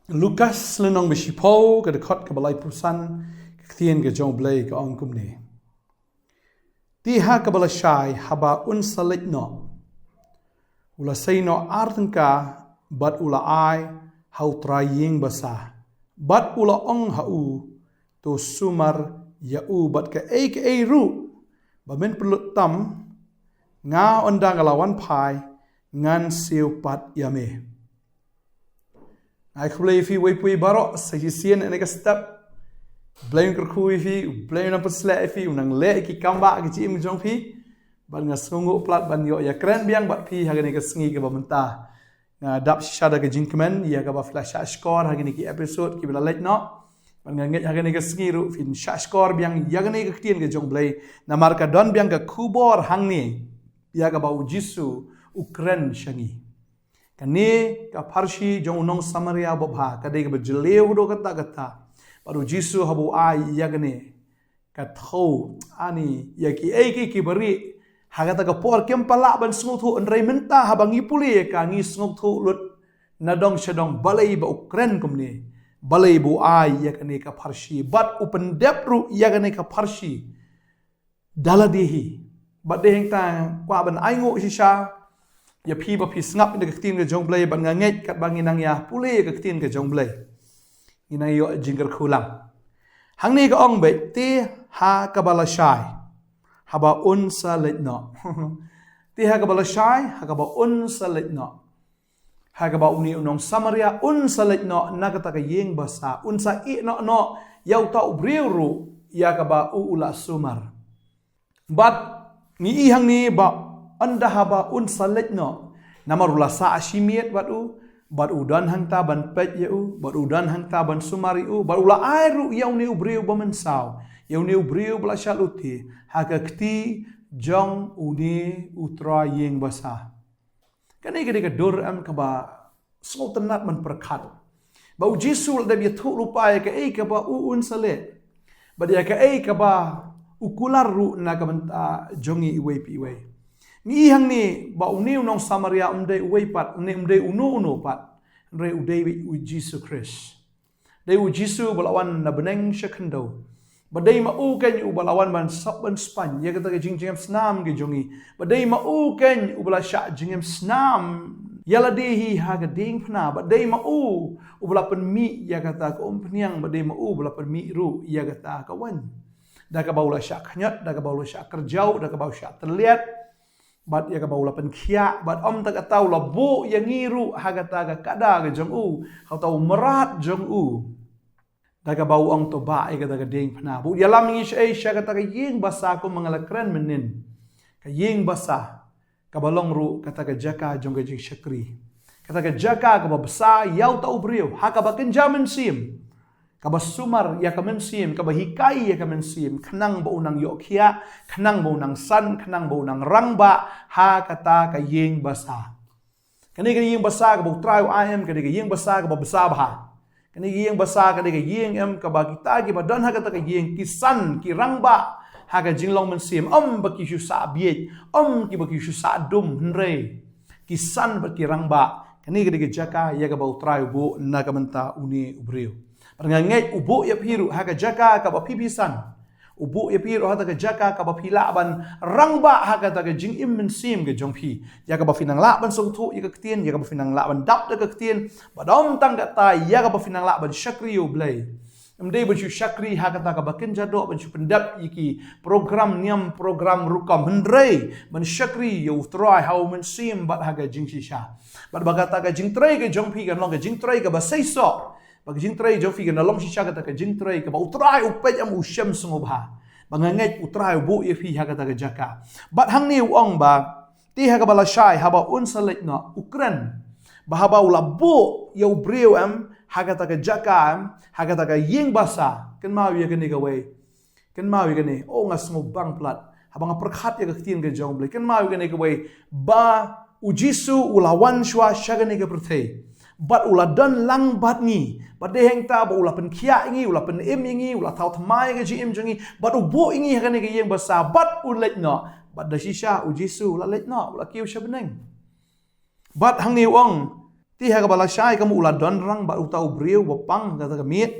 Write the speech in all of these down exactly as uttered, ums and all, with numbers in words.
Lukas lynnong ba shiphew, ka dkhot kaba laiphew san, ka ktien ka jong U Blei ka ong kumne. Te ha kaba lashai haba un sa leit noh, u la sei noh ar tyngka bad u la ai ha u trai ïing basa, bad u la ong ha u, to sumar ïa u bad kaei kaei ruh ba men pynlut tam, nga, ynda nga la wan phai, ngan siew pat ïa me. Ai khublei ïa phi wei pa wei baroh sa shisien ïa kane ka step. Blei un kyrkhu ïa phi, Blei un nang pynshlur ïa phi, un nang leh ïa ki kam ba ka jingim jong phi. Bad nga sngewnguh palat ban ïoh ïakren biang bad phi ha kane ka sngi kaba mynta. Nga dap shisha da ka jingkmen ïa kaba phi la shah shkor ha kine ki episode kiba la leit noh. Bad nga ngeit ha kane ka sngi ruh phin shah shkor biang ïa kane ka ktien ka jong U Blei. Namar ka don biang ka khubor hangne ïa kaba U Jisu u kren sha ngi. Kane ka pharshi jong u nong Samaria babha ka dei kaba jylliew haduh katta katta. Bad U Jisu haba u ai ïa kane, ka thew ani ïa kiei kiei kiba rieh. Ha kata ka por kim pat lah ban sngewthuh, hynrei mynta haba ngi pule ïa ka ngi sngewthuh lut na dong sha dong balei ba u kren kumne, balei ba u ai ïa kane ka pharshi bad u pyndep ruh ïa kane ka pharshi da lade hi. Bad dei hangta kwah ban ai nguh shisha ïa phi ba phi sngap ïa ka ktien ka jong U Blei, bad nga ngeit katba ngi nang ïa pule ïa ka ktien ka jong U Blei, ngi nang ïoh jingkyrkhu lang. Hangne ka ong beit, te ha kaba lashai haba un sa leit noh. Te ha kaba lashai ha kaba un sa leit noh, ha kaba une u nong Samaria un sa leit noh na kata ka ïing basa, un sa ïeh noh noh ïa uta u briew ruh ïa kaba u u la sumar. Bad ngi i hangne ba ynda haba un sa leit noh, namar u la sah shi miet bad u, bad u don hangta ban peit ïa u, bad u don hangta ban sumar ïa u, bad u la ai ruh ïa une u briew ba mynsaw, ïa une u briew ba la shah lute ha ka kti jong une u trai ïing basa. Kane ka dei ka dur em kaba sngewtynnat ban pyrkhat ba U Jisu u la dep ïathuh lypa ïa kaei kaba u un sa leh, bad ïa kaei kaba u kular ruh na ka bynta jong ngi iwei pa iwei. Ngi i hangne ba une u nong Samaria um dei uwei pat, une um dei uno uno pat, hynrei u dei U Jisu Khrist. Dei U Jisu ba la wan na bneng sha khyndew. Ba dei ma u kein uba la wan ban sop ban spaiñ ïa kata ka jingjngem snam ka jong ngi. Ba dei ma u kein uba la shah jingngem snam ïa lade hi ha ka diengphna. Ba dei ma u uba la pynmih ïa kata ka umphniang. Ba dei ma u uba la pynmih ruh ïa kata ka waiñ. Da kaba u la shah khñiot, da kaba u la shah kyrjaw, da kaba u shah tylliat. Bad ïa kaba u la pynkhiah, bad ym tang kata, u la buh ïa ngi ruh ha kata ka kada ka jong u, ha uta u mrad jong u. Da kaba u ong, to bah ïa kata ka diengphna, bad ïalam ïa ngi shaei, sha kata ka ïing basa kumba nga la kren mynnin. Ka ïing basa kaba long ruh kata ka jaka jong ka jingshakri. Kata ka jaka kaba bsa ïa uta u briew ha kaba kynja mynsiem, kaba sumar ïa ka mynsiem, kaba hikai ïa ka mynsiem, khnang ba u nang ïoh khiah, khnang ba u nang san, khnang ba u nang rangbah ha kata ka ïing basa. Kane ka ïing basa kaba U Trai u ai em, kane ka ïing basa kaba bsa bha. Kane ka ïing basa, kane ka ïing em kaba kita kiba don ha kata ka ïing ki san, ki rangbah ha ka jinglong mynsiem, ym ba ki shu sah bieit, ym kiba ki shu sah dum, hynrei ki san bad ki rangbah. Kane ka dei ka jaka ïa kaba U Trai u buh na ka bynta une u briew. Bad nga ngeit u buh ïa phi ruh ha ka jaka kaba phi phi san. U buh ïa phi ruh ha kata ka jaka kaba phi lah ban rangbah ha kata ka jingim mynsiem ka jong phi. Ïa kaba phi nang lah ban sngewthuh ïa ka ktien, ïa kaba phi nang lah ban dap da ka ktien. Bad ym tang kata, ïa kaba phi nang lah ban shakri ïa U Blei. Ym dei ban shu shakri ha kata kaba kynja doh, ban shu pyndep ïa ki program niam, program rukom, hynrei ban shakri ïa U Trai ha u mynsiem bad ha ka jingshisha. Bad ba kata ka jingtrei ka jong phi kan long ka jingtrei kaba seisoh. Ba ka jingtrei jong phi kan long shisha kata ka jingtrei kaba U Trai u peit em, u shem sngewbha. Ba nga ngeit U Trai u buh ïa phi ha kata ka jaka. Bad hangne u ong ba, te ha kaba lashai haba un sa leit noh, u kren ba haba u la buh ïa u briew em ha kata ka jaka em, ha kata ka ïing basa, kynmaw ïa kane kawei. Kynmaw ïa kane, oh, nga sngewbang palat haba nga pyrkhat ïa ka ktien ka jong U Blei. Kynmaw ïa kane kawei, ba U Jisu u la wan shuwa sha kane ka pyrthei, bad u la don lang bad ngi. Bad dei hangta ba u la pynkhiah ïa ngi, u la pynim ïa ngi, u la thaw thymmai ïa ka jingim jong ngi, bad u buh ïa ngi ha kane ka ïing basa, bad u leit noh. Bad da shisha U Jisu u la leit noh, u la kiew sha bneng. Bad hangne u ong, Te ha kaba lashai, kumno u la don rang bad uta u briew ba pang ha kata ka miet.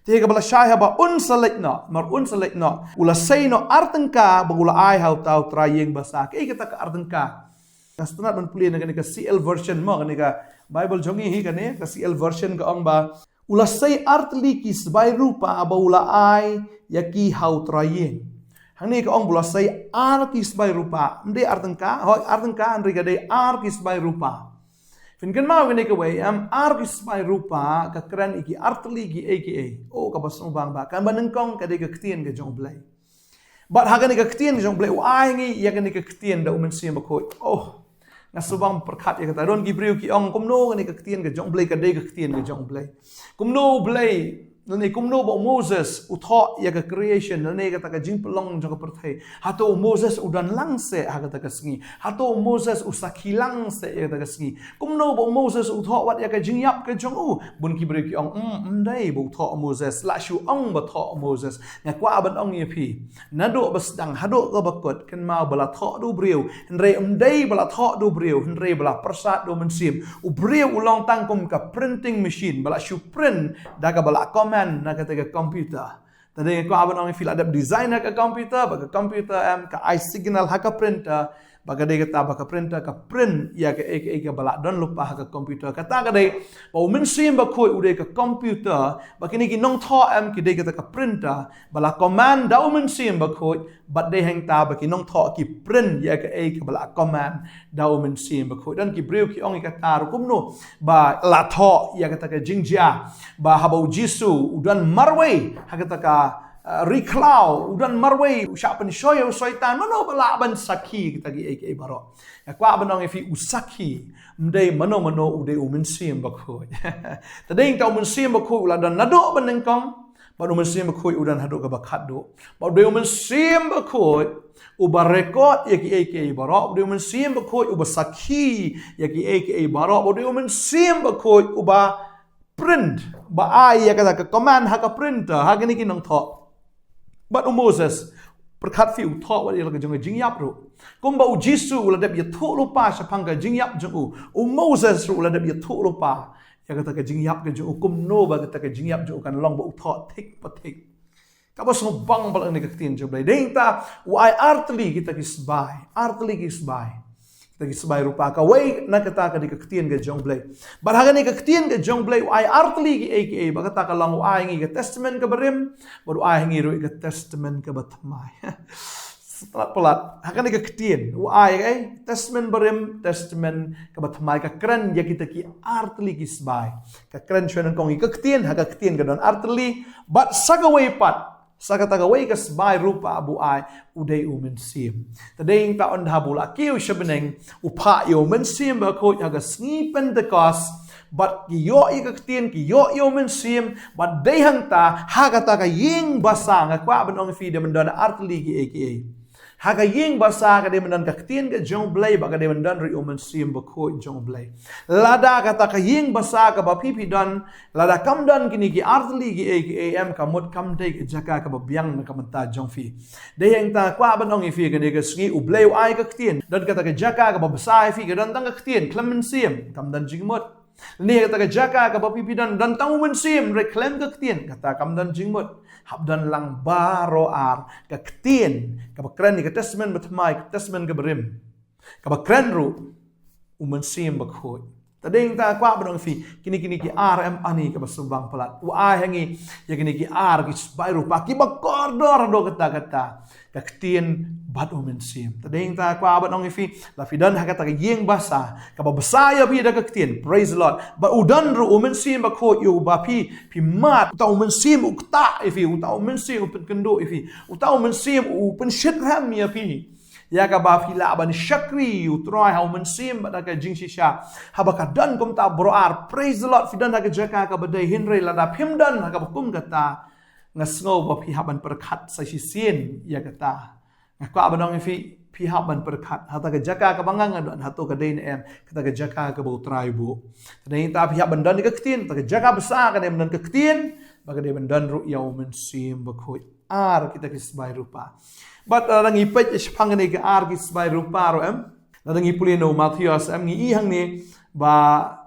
Te ha kaba lashai, haba un sa leit noh, mar un sa leit noh, u la sei noh ar tyngka ba u la ai ha uta u trai ïing basa. Kaei kata ka ar tyngka? Nga sngewtynnat ban pule na kane ka C L version mo, kane ka Bible jong ngi hi, kane ka C L version ka ong ba u la sei ar tylli ki sbai rupa ba u la ai ïa ki ha u trai ïing. Hangne ka ong ba u la sei ar ki sbai rupa, ym dei ar tyngka, hooid ar tyngka, hynrei ka dei ar ki sbai rupa. Phin kynmaw kane kawei, em, ar ki sbai rupa ka kren ïa ki ar tylli kiei kiei. Oh, kaba sngewbha bha, kaba nyngkong ka dei ka ktien ka jong U Blei. Bad ha kane ka ktien ka jong U Blei, u ai ha ngi ïa kane ka ktien da U Mynsiem Bakhuid. Oh, nga sngewbha pyrkhat ïa kata. Don ki briew ki ong, kumno kane ka ktien ka jong U Blei ka dei ka ktien ka jong U Blei? Kumno U Blei, lane kumno ba u Moses u thoh ïa ka creation, lane kata ka jingpynlong jong ka pyrthei? Hato u Moses u don lang seh ha kata ka sngi? Hato u Moses u sakhi lang seh ïa kata ka sngi? Kumno ba u Moses u thoh wat ïa ka jingïap ka jong u? Bun ki briew ki ong, "Ym, ym dei ba u thoh u Moses, lah shu ong ba thoh u Moses." Nga kwah ban ong ïa phi, naduh ba sdang haduh kaba kut, kynmaw ba la thoh da u briew, hynrei ym dei ba la thoh da u briew, hynrei ba la pyrsad da U Mynsiem. U briew u long tang kum ka printing machine, ba la shu print da kaba la command na kata ka computer. Te dei nga kwah ban ong ïa phi, la dep design ha ka computer, ba ka computer, em, ka ai signal ha ka printer, ba ka dei kata ba ka printer ka print ïa kaei kaei kaba la don lypa ha ka computer. Kata ka dei ba U Mynsiem Bakhuid u dei ka computer, ba kine ki nongthoh, em, ki dei kata ka printer, ba la command da U Mynsiem Bakhuid, bad dei hangta ba ki nongthoh ki print ïa kaei kaba la command da U Mynsiem Bakhuid. Don ki briew ki ong ïa kata ruh, kumno ba la thoh ïa kata ka jingjia ba haba U Jisu u don marwei ha kata ka, uh, ri khlaw, u don marwei, u shah pynshoi ïa u Soitan, mano ba lah ban sakhi kata kiei kiei baroh? Nga kwah ban ong ïa phi, u sakhi ym dei mano mano, u dei U Mynsiem Bakhuid. Te dei hangta U Mynsiem Bakhuid u la don naduh ba nyngkong, bad U Mynsiem Bakhuid u don haduh kaba khatduh. Bad u dei U Mynsiem Bakhuid uba record ïa kiei kiei baroh, u dei U Mynsiem Bakhuid uba sakhi ïa kiei kiei baroh, u dei U Mynsiem Bakhuid uba print, ba ai ïa kata ka command ha ka printer ha kine ki nongthoh. Bad u Moses, pyrkhat phi, u thoh wat ïa la ka jong ka jingïap ruh. Kumba U Jisu u la dep ïathuh lypa shaphang ka jingïap jong u, u Moses ruh u la dep ïathuh lypa ïa kata ka jingïap ka jong u, kumno ba kata ka jingïap jong u kan long ba u thoh thik pa thik. Kaba sngewbha bha lang kane ka ktien jong U Blei. Dei hangta u ai ar tylli kita ki sbai, ar tylli ki sbai. Kita ki sbai rupa, kawei na kata ka dei ka ktien ka jong U Blei. Bad ha kane ka ktien ka jong U Blei u ai ar tylli kiei kiei, ba kata ka long, u ai ha ngi ka Testament kaba rim, bad u ai ha ngi ruh ka Testament kaba thymmai. Palat palat, ha kane ka ktien u ai, eh, Testament barim, Testament kaba thymmai, ka kren ïa kita ki ar tylli ki sbai. Ka kren shwa nyngkong ïa ka ktien, ha ka ktien ka don ar tylli, bad sa kawei pat, sa kata kawei ka sbai rupa ba u ai, u dei U Mynsiem. Te dei hangta ynda ba u la kiew sha bneng, u phah ïa U Mynsiem Bakhuid ha ka sngi Pentekost, bad ki ïoh ïa ka ktien, ki ïoh ïa U Mynsiem, bad dei hangta, ha kata ka ïing basa, nga kwah ban ong ïa phi, dei ban don ar tylli kiei kiei. Ha ka ïing basa ka dei ban don ka ktien ka jong U Blei, bad ka dei ban don ruh U Mynsiem Bakhuid jong U Blei. Lada kata ka ïing basa kaba phi phi don, lada kam don kine ki ar tylli kiei kiei, em, ka mut kam dei ka jaka kaba biang na ka bynta jong phi. Dei hangta kwah ban ong ïa phi, kane ka sngi U Blei u ai ka ktien, don kata ka jaka kaba basa ïa phi, ka don tang ka ktien, khlem Mynsiem kam don jingmut. Lane kata ka jaka kaba phi phi don, don tang U Mynsiem, hynrei khlem ka ktien, kata kam don jingmut. Hap don lang baroh ar, ka ktien kaba kren ïa ka Testament bathymmai, ka Testament kaba rim, kaba kren ruh U Mynsiem Bakhuid. Te dei hangta kwah ban ong ïa phi, kine kine ki ar, em, ani kaba sngewbha palat. U ai ha ngi ïa kine ki ar ki sbai rupa kiba kordor haduh katta katta, ka ktien bad U Mynsiem. Te dei hangta kwah ban ong ïa phi, la phi don ha kata ka ïing basa kaba basa ïa phi da ka ktien, praise the Lord, bad u don ruh U Mynsiem Bakhuid ïa u ba phi phi mad, uta U Mynsiem u ktah ïa phi, uta U Mynsiem u pynkynduh ïa phi, uta U Mynsiem u pynshit rhem ïa phi. Ïa kaba phi lah ban shakri ïa U Trai ha U Mynsiem bad ha ka jingshisha. Haba ka don kumta baroh ar, praise the Lord, phi don ha ka jaka kaba dei, hynrei lada phim don ha kaba kum kata, nga sngew ba phi hap ban pyrkhat sa shisien ïa kata. Nga kwah ban ong ïa phi, phi hap ban pyrkhat, hata ka jaka kaba nga nga don, hato ka dei ne em kata ka jaka kaba U Trai u buh. Te dei hangta phi hap ban don ïa ka ktien, kata ka jaka basa ka dei ban don ka ktien, bad ka dei ban don ruh ïa U Mynsiem Bakhuid. Ar kita ki sbai rupa. Bad, eh, lada ngi peit shaphang kane ka ar ki sbai rupa ruh, em, lada ngi pule na u Mathaios, em, ngi i hangne ba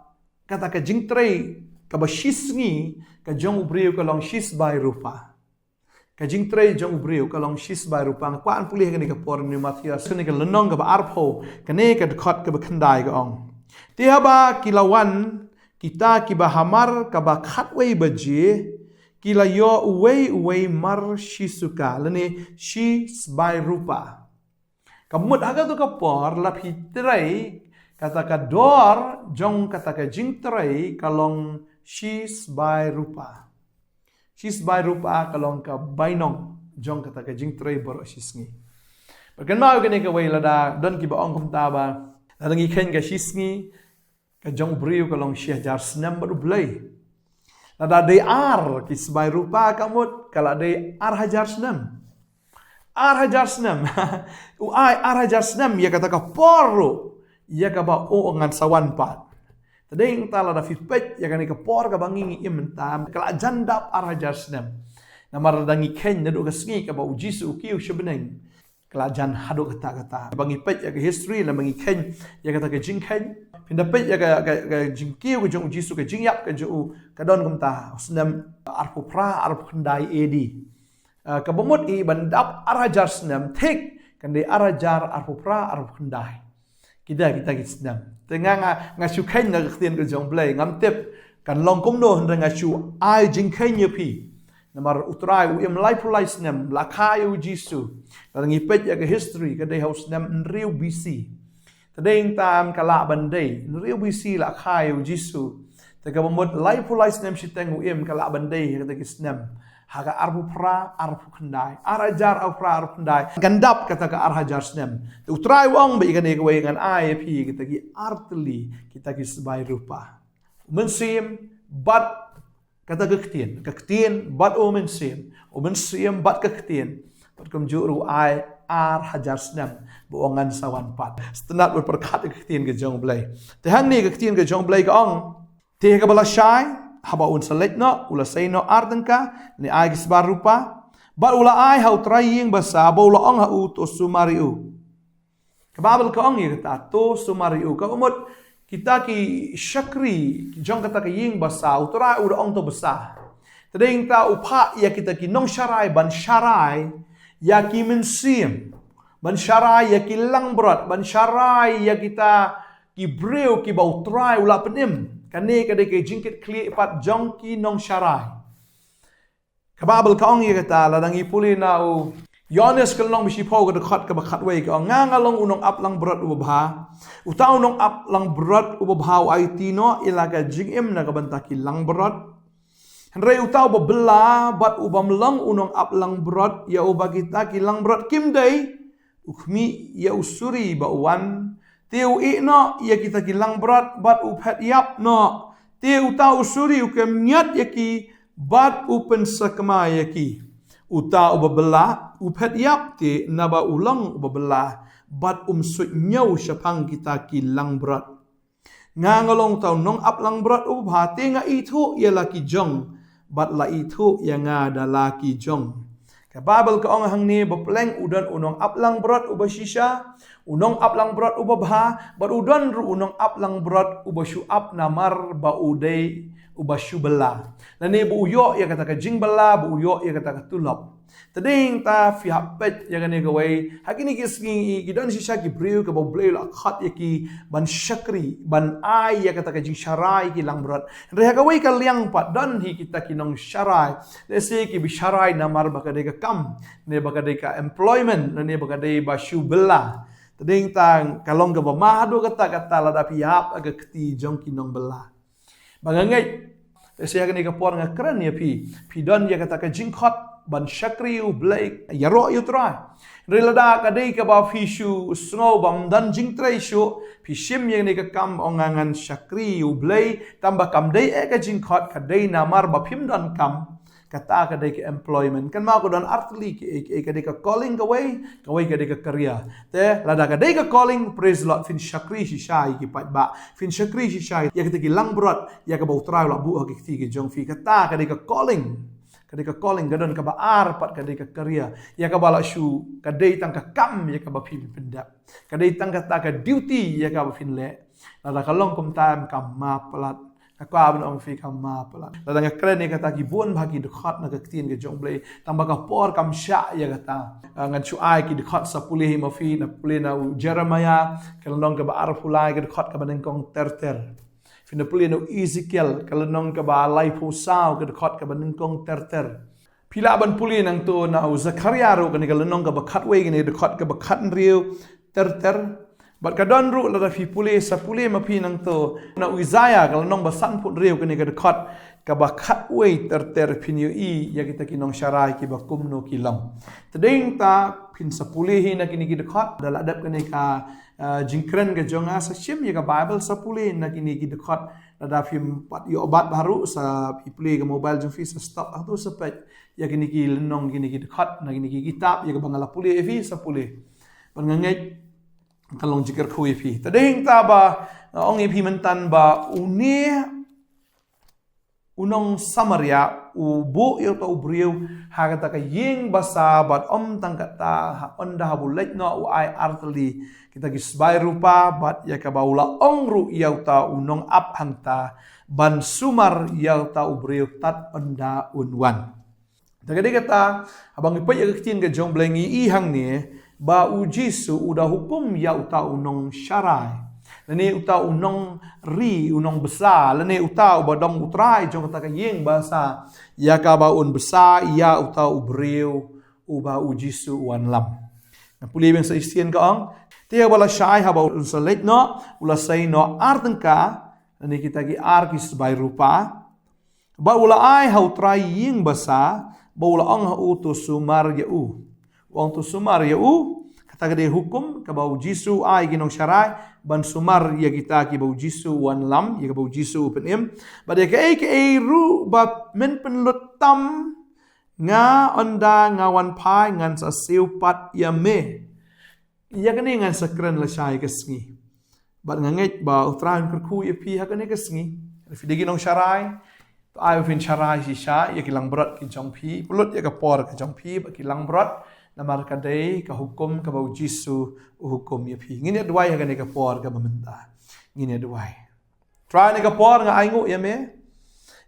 Kata ka jingtrei kaba shisngi ka jong u briew ka long shisbai rupa. Ka jingtrei jong u briew ka long shisbai rupa. Nga kwah ban pule ha kane ka por mynne Mathaios, kane ka lynnong kaba arphew, kane ka dkhot kaba khyndai ka ong: Te haba ki la wan kita kiba hamar kaba khatwei baje, ki la ïoh uwei uwei mar shi suka, lane shisbai rupa. Ka mut ha kato ka por la phi trei, kata ka dor jong kata ka jingtrei ka long shisbai rupa. Shisbai rupa ka long ka bainong jong kata ka jingtrei baroh shisngi. Bad kynmaw kane kawei, lada don kiba ong kumta ba lada ngi kheiñ ka shisngi ka jong u briew ka long shi hajar snem bad U Blei. Lada dei ar ki sbai rupa ka mut ka la dei ar hajar snem. Ar hajar snem. U ai ar hajar snem ïa kata ka por ruh, ïa kaba u ngan sa wan pat. Te dei nangta lada phi peit ïa kane ka por kaba ngi ngi im mynta, ka la jan dap ar hajar snem. Namar lada ngi kheiñ naduh ka sngi kaba u Jisu u kiew sha bneng, ka la jan haduh kata kata. Ba ngi peit ïa ka history, lada ngi kheiñ ïa kata ka jingkheiñ, phin da peit ïa ka, ka, ka jingkiew ka jong u Jisu, ka jingïap ka jong u, ka don kumta ha u snem arphew phra, arphew khyndai A D. Ah, kaba mut hi ban dap ar hajar snem, thik kan dei ar hajar arphew phra, arphew khyndai. Kita, kita ki snem. Te nga, nga, nga shu kheiñ na ka ktien ka jong U Blei, ngam tip kan long kumno, hynrei nga shu ai jingkheiñ ïa phi. Namar U Trai u im laiphew lai snem la kha ïa u Jisu. Lada ngi peit ïa ka history, ka dei ha u snem hynriew B C. Te dei nangta ka lah ban dei hynriew B C la kha ïa u Jisu. Te kaba mut laiphew lai snem shiteng u im, ka lah ban dei ha kata ki snem, ha ka arphew phra, arphew khyndai, ar hajar arphew phra, arphew khyndai. Kan dap kata ka ar hajar snem. Te U Trai u ong ba ïa kane kawei ngan ai ïa phi kita ki ar tylli, kita ki sbai rupa. U Mynsiem bad kata ka ktien, ka ktien bad u Mynsiem, u Mynsiem bad ka ktien. Bad kumjuh ruh u ai ar hajar snem ba u ngan sa wan pat. Sngewtynnat ban pyrkhat ïa ka ktien ka jong U Blei. Te hangne ka ktien ka jong U Blei ka ong: Te kaba lashai, haba un sa leit noh, u la sei noh ar tyngka, ne ai ki sbai rupa. Bad u la ai ha u trai ïing basa, bad u la ong ha u, to sumar ïa u. Ka Baibl ka ong ïa kata, to sumar ïa u. Kaba mut kita ki shakri jong kata ka ïing basa, u trai u da ong to basa. Te dei nangta u phah ïa kita ki nongsharai ban sharai ïa ki mynsiem, ban sharai ïa ki langbrot, ban sharai ïa kita ki briew kiba u trai u la pynim. Kane ka dei ka jingkitkhlieh pat jong ki nongsharai. Ka Baibl ka ong ïa kata, lada ngi pule na u Ïoannis ka lynnong ba shiphew, ka dkhot kaba khatwei, ka ong: Nga nga long u nongap langbrot uba bha. Uta u nongap langbrot uba bha u aiti noh ïa la ka jingim na ka bynta ki langbrot. Hynrei uta uba bylla bad u bym long u nongap langbrot ïa uba kita ki langbrot kim dei, u khmih ïa u suri ba u wan, te u ïeh noh ïa kita ki langbrot bad u phet ïap noh. Te uta u suri u kynñiat ïa ki bad u pynsakma ïa ki. Uta uba bylla u phet ïap te naba u long uba bylla, bad um suidñiew shaphang kita ki langbrot. Nga nga long uta u nongap langbrot uba bha, te nga ithuh ïa la ki jong, bad la ithuh ïa nga da la ki jong. Ka Baibl ka ong hangne ba pleng u don u nongap langbrot uba shisha, u nongap langbrot uba bha, bad u don ruh u nongap langbrot uba shu ap namar ba u dei uba shu bylla. Lane ba u ïoh ïa kata ka jingbylla, ba u ïoh ïa kata ka tulop. Te dei nangta phi hap peit ïa kane kawei. Ha kine ki sngi ki don shisha ki briew kiba U Blei u la khot ïa ki ban shakri, ban ai ïa kata ka jingsharai ki langbrot. Hynrei ha kawei ka liang pat don hi kita ki nongsharai. Lehse kiba sharai namar ba ka dei ka kam, ne ba ka dei ka employment, ne ba ka dei ba shu bylla. Te dei nangta ka long kaba ma haduh katta katta lada phi hap ha ka kti jong ki nongbylla. Ba nga ngeit, te sha kane ka por nga kren ïa phi, phi don ïa kata ka jingkhot ban shakri U Blei, ïaroh ïa U Trai. Hynrei lada ka dei kaba phi shu sngew bym don jingtrei shuh, phi shim ïa kane ka kam, ong nga ngan shakri U Blei, tangba kam dei eh ka jingkhot, ka dei namar ba phim don kam. Kata ka dei ka employment. Kynmaw ka don artylli kiei kiei, ka dei ka calling kawei, kawei ka dei ka career. Te lada ka dei ka calling, praise the Lord, phin shakri shisha ïa ki paidbah, phin shakri shisha ïa kita ki langbrot, ïa kaba U Trai u la buh ha ki kti ki jong phi. Kata ka dei ka calling. Ka dei ka calling, ka don kaba ar pat, ka dei ka career. Ïa kaba la shu, ka dei tang ka kam ïa kaba phin pyndep. Ka dei tang kata ka duty ïa kaba phin leh. Lada ka long kumta em, kam ma palat. Nga kwah ban ong phi ka map la. Lada nga kren ïa kata ki bun bha ki dkhot na ka ktien ka jong U Blei. Tang ba ka por kam shah ïa kata. Ah, ngan shu ai ki dkhot sa pule hi ma phi, na pule na u Jeremiah, ka lynnong kaba arphew lai, ka dkhot kaba nyngkong ter ter. Phin da pule na u Ezekiel, ka lynnong kaba laiphew saw, ka dkhot kaba nyngkong ter ter. Phi lah ban pule nangto na u Zakaria ruh, kane ka lynnong kaba khatwei, kane ka dkhot kaba khathynriew ter ter. Bad ka don ruh lada phi pule, sa pule ma phi nangto na u Isaiah, ka lynnong ba sanphew hynriew, kane ka dkhot kaba khatwei ter ter, phin ïohi ïa kita ki nongsharai kiba kumno ki long. Te dei hangta phin sa pule hi na kine ki dkhot, da la dep kane ka, ah, jingkren ka jong nga, sa shim ïa ka Bible, sa pule na kine ki dkhot. Lada phim pat ïoh bat bha ruh, sa phi pule ka mobile jong phi, sa stop hangto, sa peit ïa kine ki lynnong, kine ki dkhot na kine ki kitab, ïa kaba nga la pule ïa phi, sa pule. Bad nga ngeit kan long jingkyrkhu ïa phi. Te dei hangta ba nga ong ïa phi mynta ba une u nong Samaria u buh ïa uta u briew ha kata ka ïing basa, bad ym tang kata, ha, ynda haba u leit noh u ai artylli kita ki sbai rupa, bad ïa kaba u la ong ruh ïa uta u nongap hangta ban sumar ïa uta u briew tad ynda un wan. Te ka dei kata, haba ngi peit ïa ka ktien ka jong U Blei ngi i hangne ba U Jisu u da hukum ïa uta u nongsharai, lane uta u nongri, u nongbsa, lane uta uba dong u trai jong kata ka ïing basa, ïa kaba un bsa ïa uta u briew uba U Jisu u wanlam. Nga pule biang sa shisien, ka ong: Te haba lashai, haba un sa leit noh, u la sei noh ar tyngka, lane kita ki ar ki sbai rupa, bad u la ai ha u trai ïing basa, bad u la ong ha u: To sumar ïa u. U ong: To sumar ïa u. Kata ka dei hukum kaba U Jisu u ai ki nongsharai ban sumar ïa kita kiba U Jisu u wanlam, ïa kaba U Jisu u pynim. Bad ïa kaei kaei ruh ba men pynlut tam, nga, ynda nga wan phai, ngan sa siew pat ïa me. Ïa kane ngan sa kren lashai ka sngi. Bad nga ngeit ba U Trai un kyrkhu ïa phi ha kane ka sngi. Lada phi dei ki nongsharai, to ai ba phin sharai shisha ïa ki langbrot ki jong phi, pynlut ïa ka por ka jong phi bad ki langbrot, namar ka dei ka hukum kaba U Jisu u hukum ïa phi. Ngin ïa duwai ha kane ka por kaba mynta. Ngin ïa duwai. Trai, ha kane ka por nga ainguh ïa me,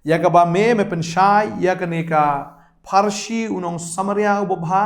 ïa kaba me, me pynshai ïa kane ka pharshi u nong Samaria uba bha.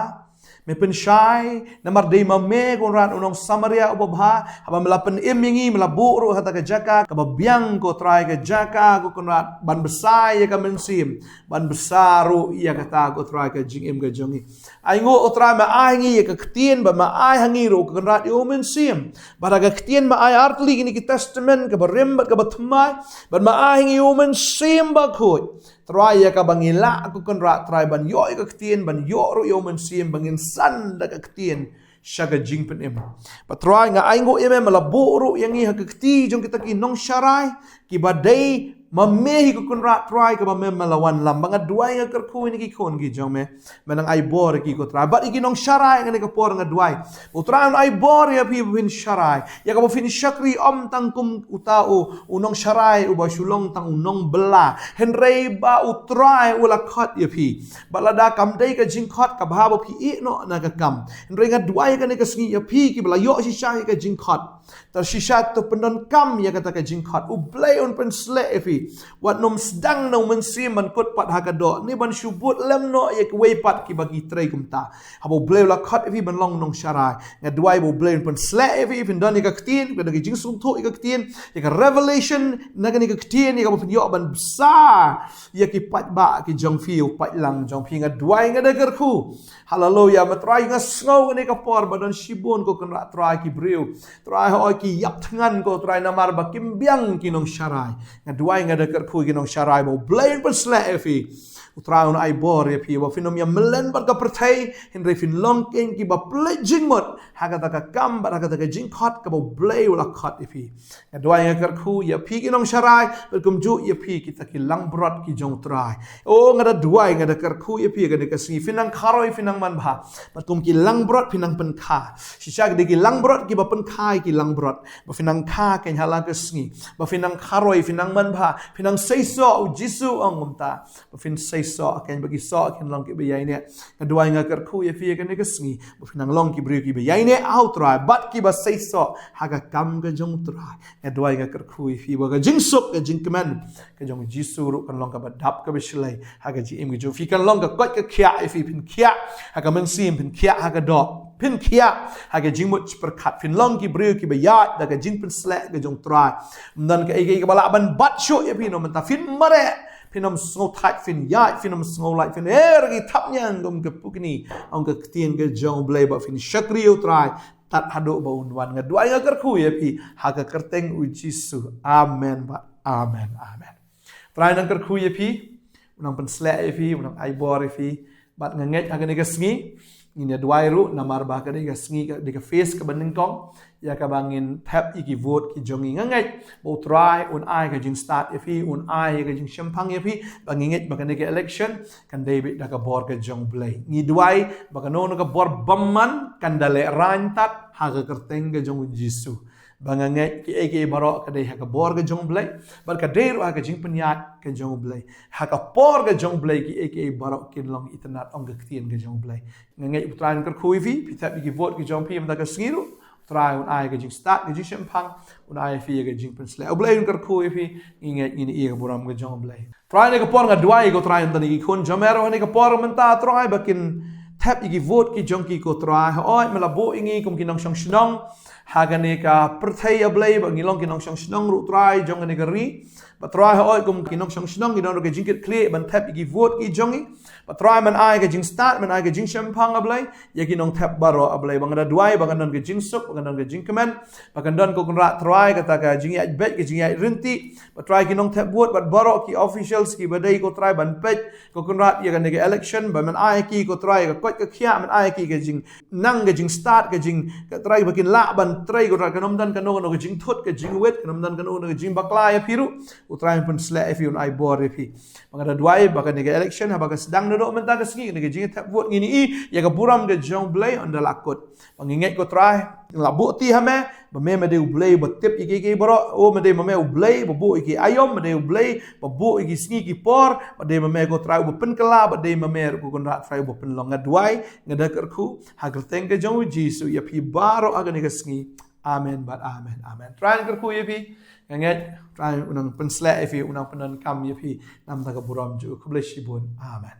Me pynshai namar dei ma me, Kynrad, u nong Samaria uba bha. Haba me la pynim ïa ngi, me la buh ruh ha kata ka jaka kaba biang, ko Trai, ka jaka, ko Kynrad, ban bsa ïa ka mynsiem, ban bsa ruh ïa kata, ko Trai, ka jingim ka jong ngi. Ainguh, ko Trai, me ai ha ngi ïa ka ktien, bad me ai ha ngi ruh, ko Kynrad, ïa u Mynsiem. Bad ha ka ktien me ai artylli kine ki testament, kaba rim bad kaba thymmai, bad me ai ha ngi ïa u Mynsiem Bakhuid. Trai, ïa kaba ngi lah, ko Kynrad, Trai, ban ïoh ïa ka ktien, ban ïoh ruh ïa u Mynsiem, ba ngin san da ka ktien sha ka jingpynim. Bad Trai, nga ainguh ïa me, me la buh ruh ïa ngi ha ka kti jong kita ki nongsharai kiba dei ma me hi, ko Kynrad, Trai, kaba me, me la wanlam. Bad nga duwai, nga kyrkhu ïa kine ki khun ki jong me, me nang ai bor ïa ki, ko Trai. Bad ïa ki nongsharai ha kane ka por nga duwai, ko Trai, un ai bor ïa phi ba phin sharai, ïa kaba phin shakri ym tang kum uta u, u nongsharai uba shu long tang u nongbylla, hynrei ba, ko Trai, u la khot ïa phi. Bad lada kam dei ka jingkhot, ka bha ba phi ïeh noh na ka kam. Hynrei nga duwai ha kane ka sngi ïa phi kiba la ïoh shisha ïa ka jingkhot. Te shisha to pyndonkam ïa kata ka jingkhot. U Blei un pynsleh ïa phi. Wat nym sdang na u Mynsiem ban kut pat ha ka doh, ne ban shu bud lem noh ïa kiwei pat kiba ki trei kumta. Haba U Blei u la khot ïa phi ban long nongsharai, nga duwai ba U Blei un pynsleh ïa phi, phin don ïa ka ktien, phin don ïa ka jingsngewthuh ïa ka ktien, ïa ka revelation na kane ka ktien, ïa kaba phin ïoh ban bsa ïa ki paidbah ki jong phi, u paidlang jong phi. Nga duwai, nga da kyrkhu. Haleluya. Me Trai, nga sngew ha kane ka por ba don shibun, ko Kynrad, Trai, ki briew, Trai, hooid, ki ïap thngan, ko Trai, namar ba kim biang ki nongsharai. Nga duwai, nga da kyrkhu, ki nongsharai, ba U Blei un pynsleh ïa phi. U Trai un ai bor ïa phi, ba phin ym ïa mlien bad ka pyrthei, hynrei phin long kin kiba pynleit jingmut ha kata ka kam bad ha kata ka jingkhot kaba U Blei u la khot ïa phi. Nga duwai, nga kyrkhu ïa phi ki nongsharai, bad kumjuh ïa phi kita ki langbrot ki jong U Trai. O, nga da duwai, nga da kyrkhu ïa phi ha kane ka sngi, phin nang kharoi, phin nang manbha. Bad kum ki langbrot phin nang pynkha. Shisha ki dei ki langbrot kiba pynkha ïa ki langbrot. Ba phin nang kha kein ha la ka sngi. Ba phin nang kharoi, phin nang manbha. Phin nang seisoh, u Jisu u ong kumta. Ba phin seisoh, kane ba ki soh kin long kiba ïaineh. Nga duwai nga kyrkhu ïa phi ha kane ka sngi ba phin nang long ki briew kiba ïaineh ha u Trai bad kiba seisoh ha ka kam ka jong u Trai. Nga duwai nga kyrkhu ïa phi ba ka jingsuk, ka jingkmen ka jong u Jisu ruh kan long kaba dap kaba shlei ha ka jingim ka jong phi, kan long ka koit ka khiah ïa phi, phin khiah ha ka mynsiem, phin khiah ha ka doh, phin khiah ha ka jingmut jingpyrkhat, phin long ki briew kiba ïaid da ka jingpynsleh ka jong u Trai. Ym don kaei kaei kaba lah ban bat shuh ïa phi, namar mynta phin mareh, phin ym sngewthait, phin ïaid, phin ym sngewlait, phin her ki thapniang kum ka pukni, ong ka ktien ka jong u Blei, ba phin shakri ïa u Trai tad haduh ba un wan. Nga duwai nga kyrkhu ïa phi ha ka kyrteng u Jisu. Amen bad amen, amen. Trai u nang kyrkhu ïa phi, u nang pynsleh ïa phi, u nang ai bor ïa phi. Bad nga ngeit ha kane ka sngi ngin ïa duwai ruh, namar ba ka dei ka sngi, ka dei ka phase kaba nyngkong ïa kaba ngin thep ïa ki vote ki jong ngi. Nga ngeit ba u Trai un ai ka jingstad ïa phi, un ai ka jingshemphang ïa phi. Ba ngi ngeit ba kane ka election kan dei beit da ka bor ka jong u Blei. Ngi duwai ba kano kano ka bor bymman kan da lehraiñ tad ha ka kyrteng ka jong u Jisu. Ba nga ngeit kiei kiei baroh ka dei ha ka bor ka jong u Blei, bad ka dei ruh ha ka jingpynïaid ka jong u Blei. Ha ka por ka jong u Blei kiei kiei baroh kin long itynnad, ong ka ktien ka jong u Blei. Nga ngeit u Trai un kyrkhu ïa phi, phi thep ïa ki vote ki jong phi mynta ka sngi ruh, u Trai un ai ka jingstad, ka jingshemphang, un ai ïa phi ka jingpynsleh. U Blei un kyrkhu ïa phi, ngi ngeit ngin ïa ka burom ka jong u Blei. Trai, ha kane ka por nga duwai ko Trai, ynda ki khun jong me ruh ha kane ka por mynta Trai ba kin thep ïa ki vote ki jong ki ko Trai. Hooid, me la buh ïa ngi kum ki nongshong shnong ha kane ka pyrthei, A Blei, ba ngi long ki nongshong shnong ruh Trai jong kane ka ri. Bad Trai, hooid, kum ki nongshong shnong ngi don ruh ka jingkitkhlieh ban thep ïa ki vote ki jong ngi. Bad Trai, men ai ka jingstad, men ai ka jingshemphang, A Blei, ïa ki nongthep baroh, A Blei, ba kan da duwai ba kan don ka jingsuk, ba kan don ka jingkmen, ba kan don ko Kynrad Trai kata ka jingïaid beit, ka jingïaid ryntih. Bad Trai, ki nongthep vote bad baroh ki officials kiba dei ko Trai ban peit ko Kynrad ïa kane ka election, ba men ai ki ko Trai ka koit ka khiah, men ai ki ka jingnang, ka jingstad, ka jing, ko Trai, ba kin lah ban trei ko Trai, kan ym don kano kano ka jingthut, ka jingwit, kan ym don kano kano ka jingbakla ïa phi ruh. U Trai un pynsleh ïa phi, un ai bor ïa phi. Ba kan da duwai ba kane ka election haba ka sdang naduh mynta ka sngi, kane ka jingthep vote ngin ïohi ïa ka burom ka jong u Blei un da la kut. Ba ngi ngeit ko Trai, la buh ti ha me, ba me, me dei u Blei ba tip ïa kiei kiei baroh. O, me dei ma me u Blei ba buh ïa ki aïom, me dei u Blei ba buh ïa ki sngi ki por, ba dei ma me ko Trai uba pynkylla, ba dei ma me ruh ko Kynrad Trai uba pynlong. Nga duwai, nga da kyrkhu ha ka kyrteng ka jong u Jisu ïa phi baroh ha kane ka sngi. Amen bad amen, amen. Trai un kyrkhu ïa phi, nga ngeit Trai un nang pynsleh ïa phi, un nang pyndonkam ïa phi na ka bynta ka burom jong u. Khublei shibun. Amen.